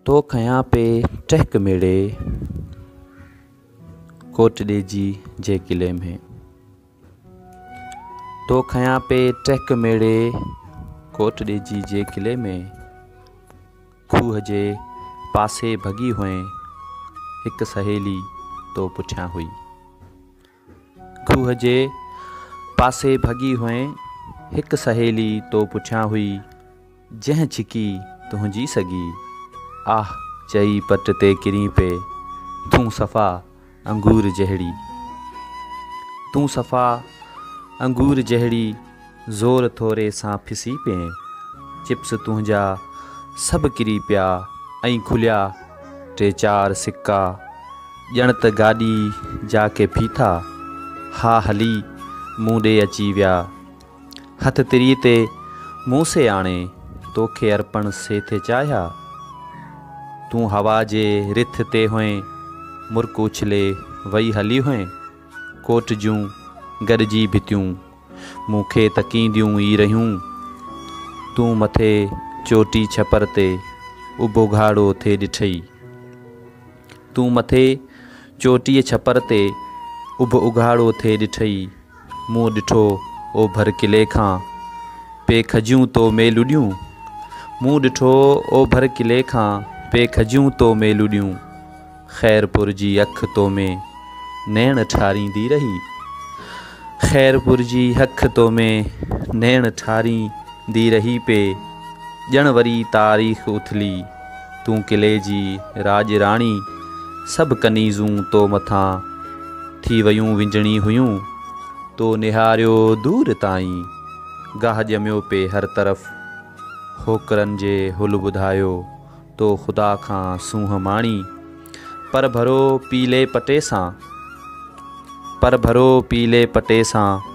تو کنيا پي ٽهڪ ميڙي، ڪوٽ ڏيجي جي قلعي ۾. تو کنيا پي ٽهڪ ميڙي، ڪوٽ ڏيجي جي قلعي ۾. کوهه جي پاسي ڀڳي هئين، هڪ سهيلي تو پٺيان هئي. کوهه جي پاسي ڀڳي هئين، هڪ سهيلي تو پٺيان هئي. جنهن ڇڪي تنهنجي سڳي، آه چئي پٽ تي ڪرين پي، تون صفا انگور جهڙي. تون صفا انگور جهڙي، زور ٿوري سان ڦسي پئين، چپس تنهنجا سڀ ڪري پيا ۽ کليا ٽي چار سڪا، ڄڻ ته گاڏي جا ڪي ڦيٿا، ها هلي مون ڏي اچي ويا. هٿ تري تي مون سي آڻي، توکي ارپڻ سي ٿي چاهيا. تون هوا جي رٿ تي هئين، مرڪ اڇلي وئي هلي هئين. ڪوٽ جون گڏجي ڀتيون، مون کي تڪينديون ئي رهيون. تون مٿي چوٽي ڇپر تي، اڀ اگهاڙو ٿي ڏٺئي. تون مٿي چوٽيء ڇپر تي، اڀ اگهاڙو ٿي ڏٺئي. مون ڏٺو اوڀر قلعي کان، پي کجيون تو ۾ لڏيون. مون ڏٺو اوڀر قلعي کان، پي کجيون تو ۾ لڏيون. خيرپور جي اک تو ۾، نيڻ ٺاريندي رهي. خيرپور جي اک تو ۾، نيڻ ٺاريندي رهي پي ڄڻ وري تاريخ اٿلي. تون قلعي جي راڄ راڻي، سڀ ڪنيزون تو مٿان ٿي ويون وهنجڻي هيون. تو نهاريو دور تائين، گاهه ڄميو پي هر طرف. هوڪرن جي هل ٻڌايو، تو خدا کان سونهن ماڻي. پر ڀرو پيلي پٽي سان، پر ڀرو پيلي پٽي سان،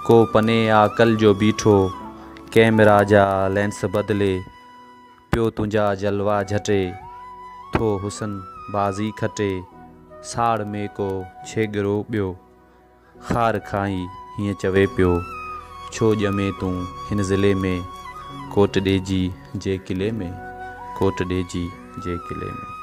ڪو پني عاقل جو بيٺو، ڪئميرا جا لينس بدلي. پيو تنهنجا جلوا جهٽي، ٿو حسن بازي کٽي، ساڙ ۾ ڪو ڇيڳرو ٻيو، خار کائي هيئن چوي پيو، ڇو ڄمين تون هن ضلعي ۾، ڪوٽ ڏيجي جي قلعي ۾، ڪوٽ ڏيجي جي قلعي ۾.